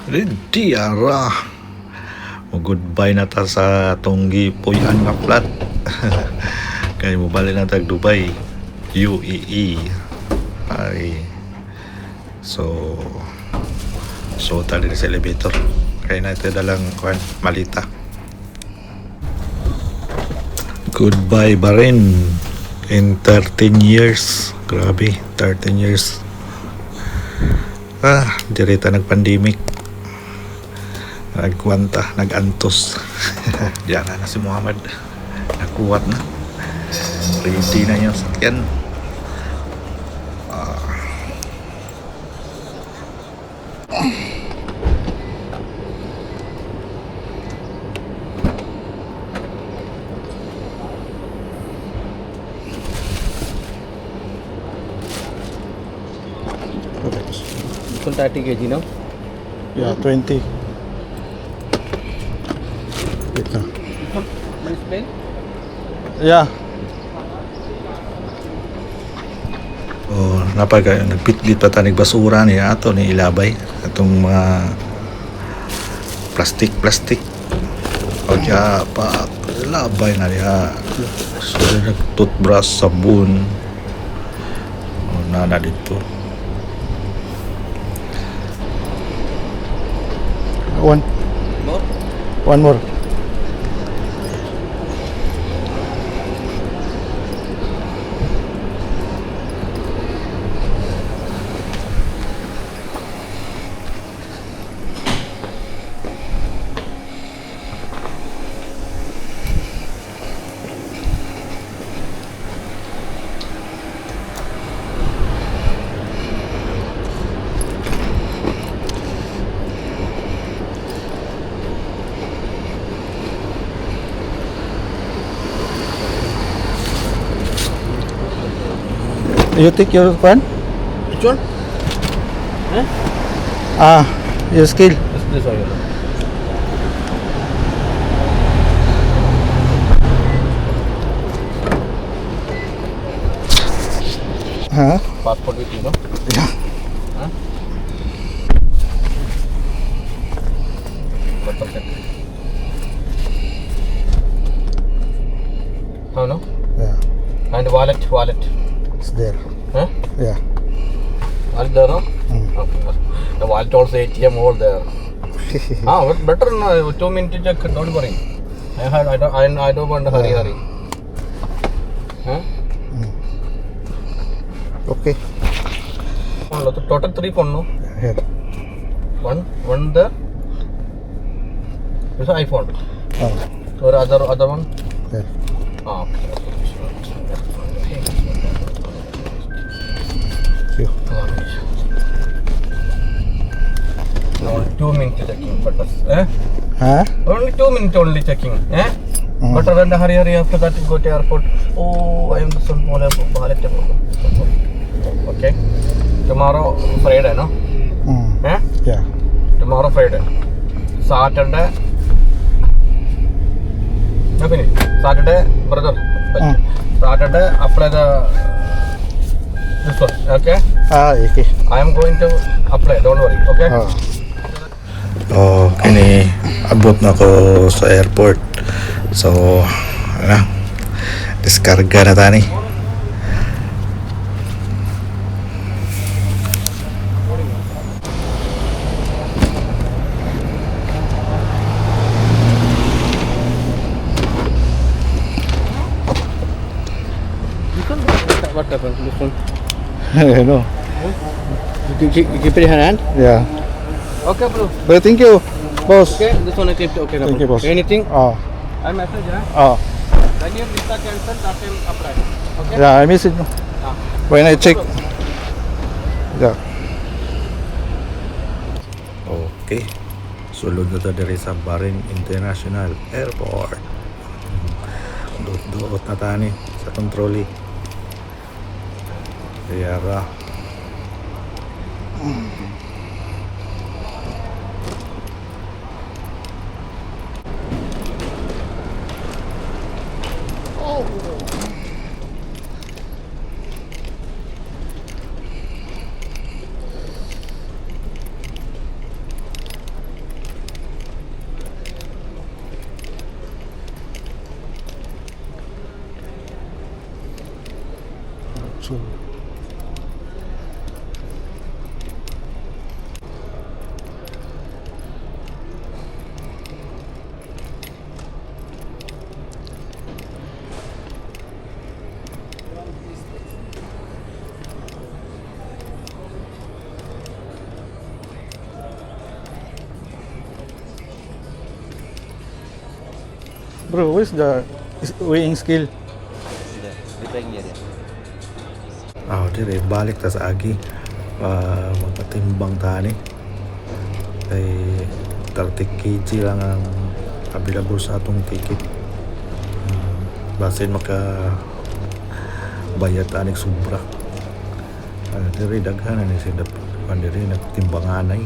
Ready ara. Mo goodbye na ta sa atong gipuy-an nga flat. Kay mobalik na tag Dubai, UAE. Ay. So ta diri sa elevator. Kay naa tay dalang kuan, malita. Goodbye, Bahrain, in 13 years. Grabe, 13 years. Ah, diri ta nag-pandemic. Nagkwanta, nag-antos. Diyan na si Muhammad. Nakuwat na. Ready na yung sakyan. Ah. This one 30 kg, no? Yeah, 20. Wait lang. This plane? Yeah. Oh, napag nagpitlit pa tanig basura ni ato ni ilabay atong mga plastic plastic. O diya pa labay na diha. So nag toothbrush, sabon. O na na dito. One. More? One more. You take your one? Which one? Huh? Ah, your scale. This one. Huh? Passport with you, no? Yeah. Huh? What check? Oh no? Yeah. And wallet, wallet. It's there. Huh? Yeah. Wallet there, no? Mm. Okay. The wallet also ATM all there. Ah, but better no, 2 minutes check, don't worry. I had, I don't want to hurry, hurry. Huh? Okay. Total three phone, no? Here. One, one there. This is iPhone. Oh, Or other one? There. Ah, okay. Thank you. Only 2 minutes checking, but eh? Huh? Only 2 minutes only checking, eh? Mm. But when the hurry hurry after that go to airport. Oh, I am the son wallet. Okay. Tomorrow Friday, no? Mm. Eh? Yeah. Tomorrow Friday. Saturday. No finish. Saturday, brother. Mm. Saturday apply the this one. Okay. Ah, okay. I am going to apply. Don't worry. Okay. Oh. Oh, kini abot na ko sa airport. So, ano, diskarga na tani. This one, what happened? This one. No. You keep it in hand. Yeah. Okay, bro. But thank you, boss. Okay, this one I keep. Okay, no Thank you, problem. Boss. Anything? Oh. I message, huh? Oh. When your visa cancel, that time apply. Okay. Yeah, I miss it. Ah. When I check. Yeah. Okay. Sulod na ta diri sa Bahrain International Airport. Duot-duot na tani sa control. Kaya ra. So, bro, where's the weighing scale? Ah, dire balik ta sa agi. Magpatimbang ta ni. Kay 30 kg lang ang available sa atong ticket. Basin maka bayad ta anig sobra. Dire daghan na ni sila kuan dire nagtimbanganay.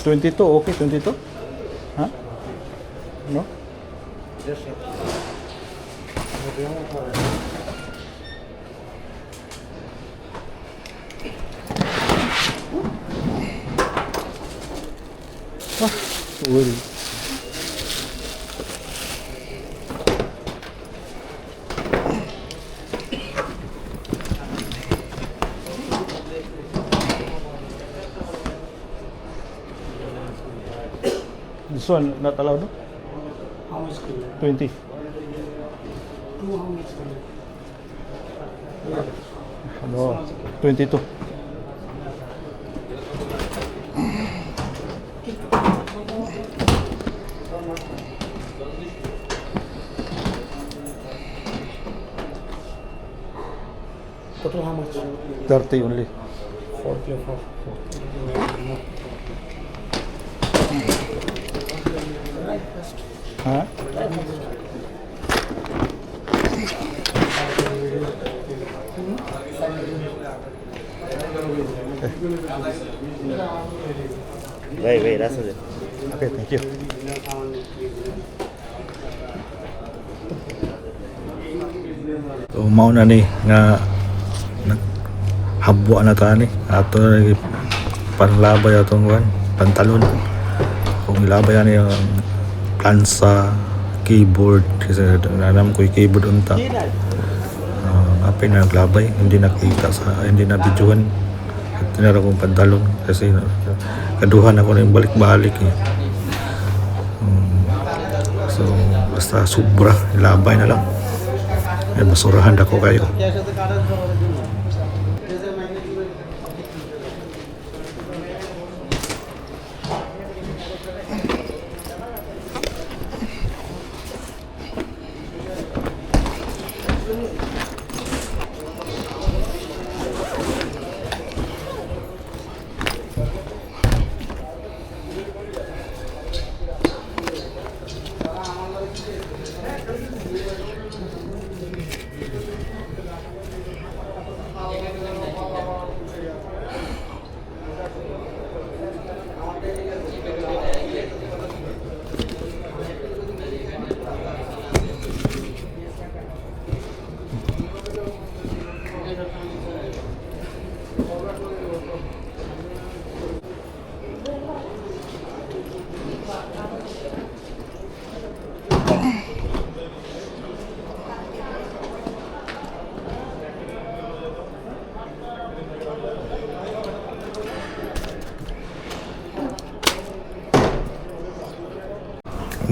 22, okay, 22? Huh? No? Ah, well. This one not allowed, no? How much kilo? 20. Two how much kilo? No, 22. Total how much? 30 only. 40 or 4. Huh? Wait, wait, that's it. Okay, thank you. So mao na ni nga naghabwa na ta ni ato na panlabay atong kuan pantalon. Kung ilabay ani ang plansa, keyboard kasi nanam ko yung keyboard unta. Apay na naglabay, hindi nakita sa hindi na videohan. At tinara kong pantalon kasi kaduhan ako na yung balik-balik eh. So basta sobra, ilabay na lang. Ay, basurahan dako kayo.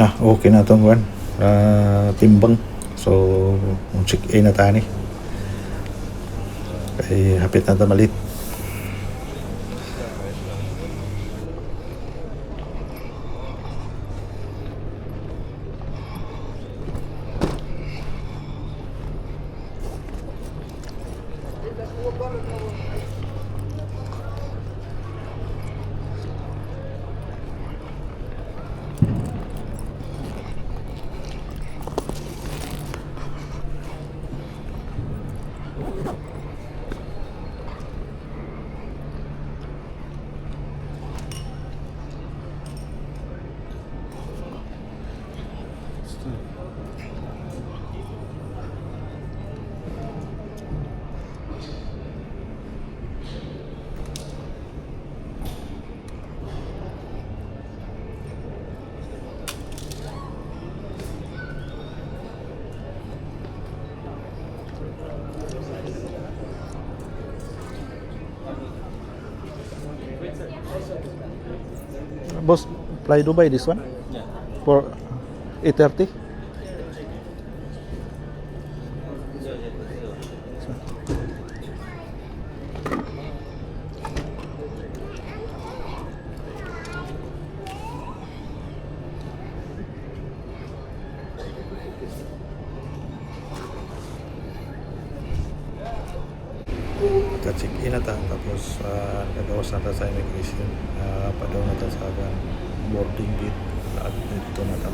Na, okay na itong kuan. Timbang. So, check in na tayo ni. Kay hapit na ta malit. Boss, fly Dubai this one? Yeah. For 8:30? Ka-check-in na ta, tapos nagawas na ta sa immigration. Padaw na ta sa boarding gate. At dito na ta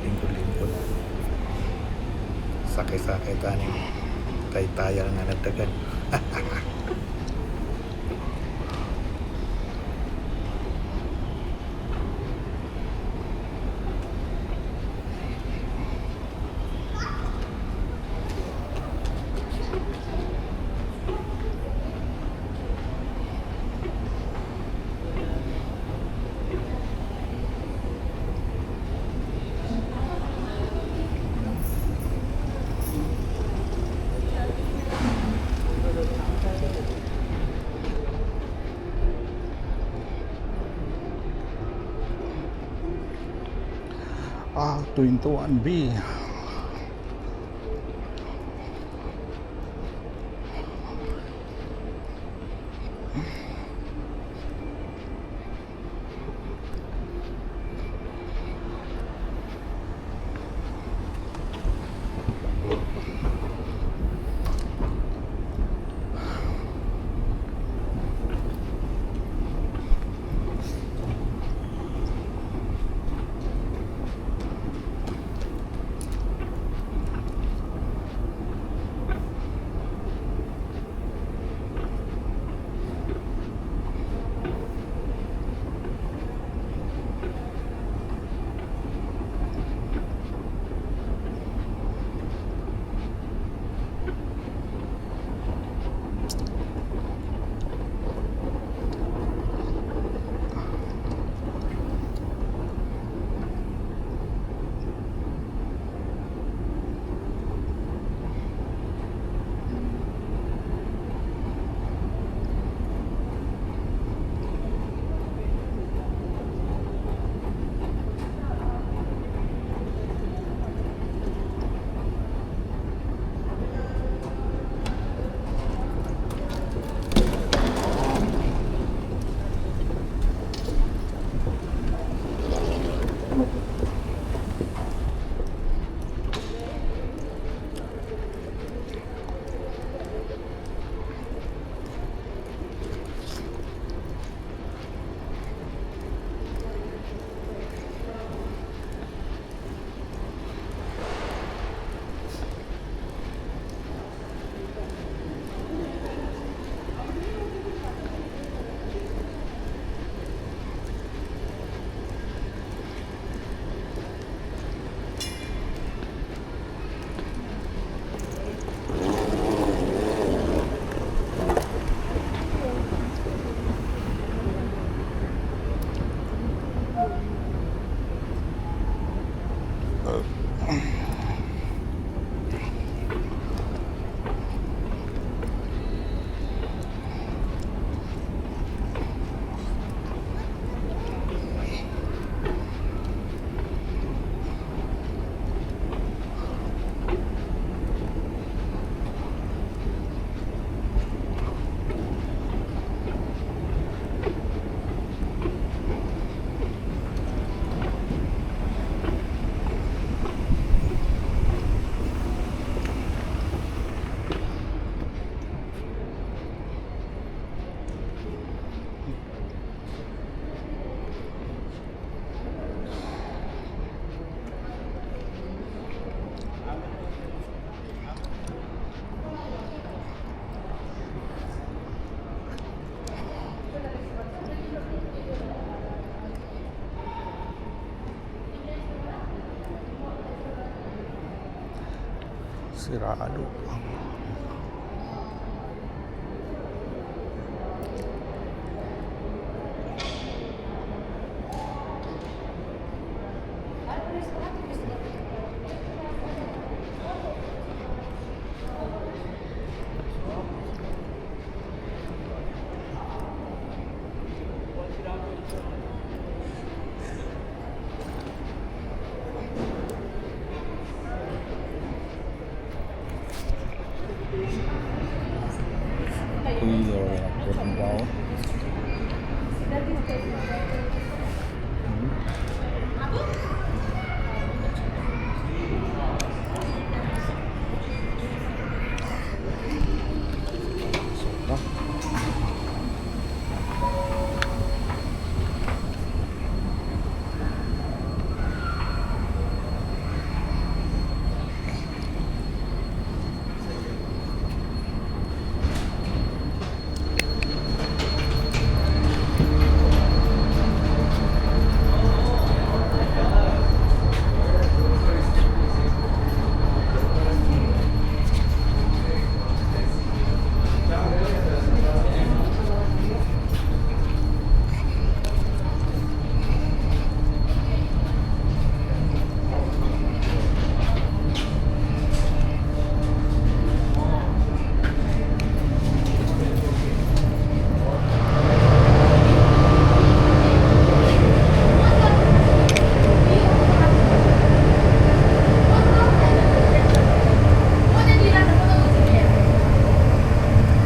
lingkod-lingkod. Sakay-sakay ta ni tay-taya nga nagdagan. Ah, 21B. Sirado. Clear walang baon. So, na.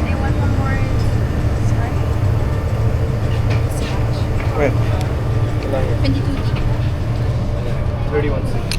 They want one more. Sorry. Wait. 22. 31.